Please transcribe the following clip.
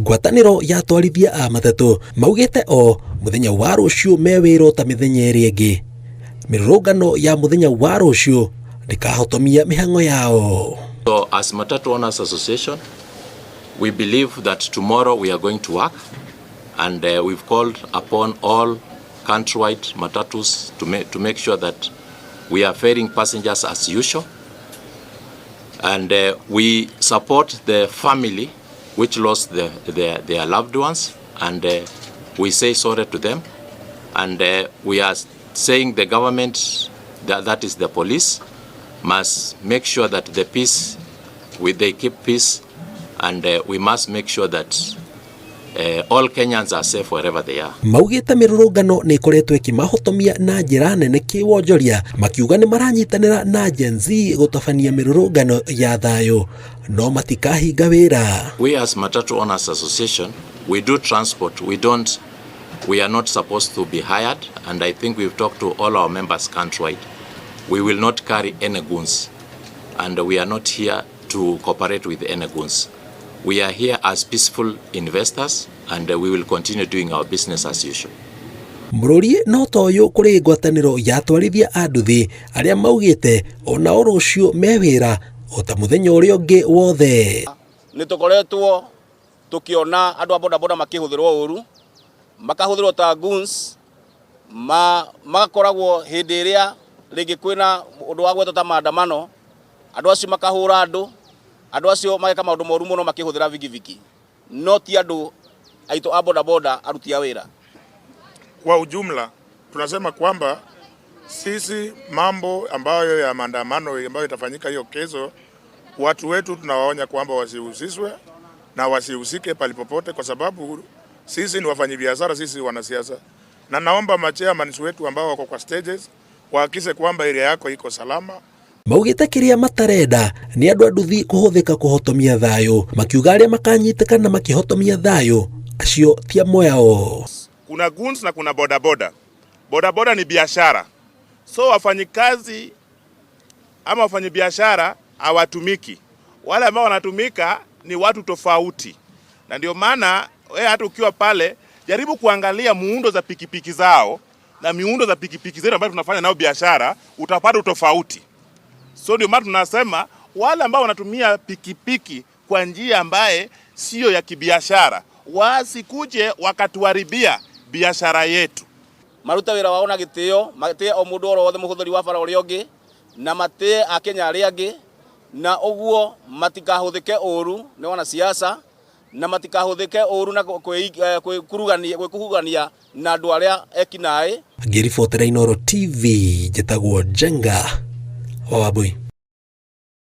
Ngwatanĩro ya atwarithia a matatũ maugĩte o mũthenya wa rũciũ me wĩra o ta mĩthenya ĩrĩa ĩngĩ. Mĩrũrũngano ya mũthenya wa rũciũ ndĩkahotomia mĩhang'o yao. So as Matatu Owners Association, we believe that tomorrow we are going to work, and we've called upon all countrywide matatus to make sure that we are ferrying passengers as usual. And we support the family which lost their loved ones, and we say sorry to them. And we are saying the government, that is the police, must make sure that the peace, they keep peace, and we must make sure that all Kenyans are safe wherever they are. Maugĩte mĩrũrũngano nĩ ĩkoretwo ĩkĩmahotomia na njĩra nene kĩwonjoria, makiuga nĩ maranyitanĩra na Gen Z gũtabania mĩrũrũngano ya thayũ no matikahinga wĩra. We as Matatu Owners Association, we do transport. We don't, we are not supposed to be hired, and I think we've talked to all our members countrywide. We will not carry any guns, and we are not here to cooperate with any guns. We are here as peaceful investors, and we will continue doing our business as usual. Mũrũri no ta ũyũ kũrĩ ngwatanĩro ya atwarithia a nduthi arĩa maugĩte onao rũciũ me wĩra o ta mũthenya ũrĩa ũngĩ wothe. Nĩ tũkoretwo tũkĩona andũ a bodaboda makĩhũthĩrwo ũru, makahũthĩrwo ta goons, magakoragwo hĩndĩ ĩrĩa rĩngĩ kwĩna ũndũ wa gwetwo ta maandamano, andũ acio makahũra andũ, andũ acio mageka maũndũ moru mũno makĩhũthĩra bigibigi, no ti andũ aitũ a bodaboda aruti a wĩra. Kwa ujumla tunasema kwamba sisi mambo ambayo ya maandamano ambayo itafanyika hiyo kesho, watu wetu tunawaonya kwamba wasihusishwe na wasihusike palipopote, kwa sababu sisi ni wafanyabiashara, sisi wanasiasa, na naomba machairman wetu ambao wako kwa stages wahakikishe kwamba area yako iko salama. Maugĩte kĩrĩa matarenda nĩ andũ a nduthi kũhũthĩka kũhotomia thayũ, makiuga arĩa makanyitĩkana makĩhotomia thayũ acio ti amwe ao. Kuna goons na kuna bodaboda. Bodaboda ni biashara, so wafanyikazi ama wafanyabiashara hawatumiki. Wale ambao wanatumika ni watu tofauti, na ndio maana wewe hata ukiwa pale jaribu kuangalia muundo za pikipiki zao na miundo za pikipiki zetu ambayo tunafanya nao biashara, utapata utofauti. So ndio maana tunasema wale ambao wanatumia pikipiki kwa njia ambaye sio ya kibiashara wasikuje wakatuharibia biashara yetu. Marute wĩra wao na gĩtĩo, matĩe o mũndũ oro wothe mũhũthĩri wa bara ũrĩa ũngĩ, na matĩe akenya arĩa angĩ, na ũguo matikahũthĩke ũru nĩ wanasiasa, na matikahũthĩke ũru na gwĩkuruhania na andũ arĩa ekinaĩ. Ngĩribotera Inooro TV, njĩtagwo Njenga wa Wambui.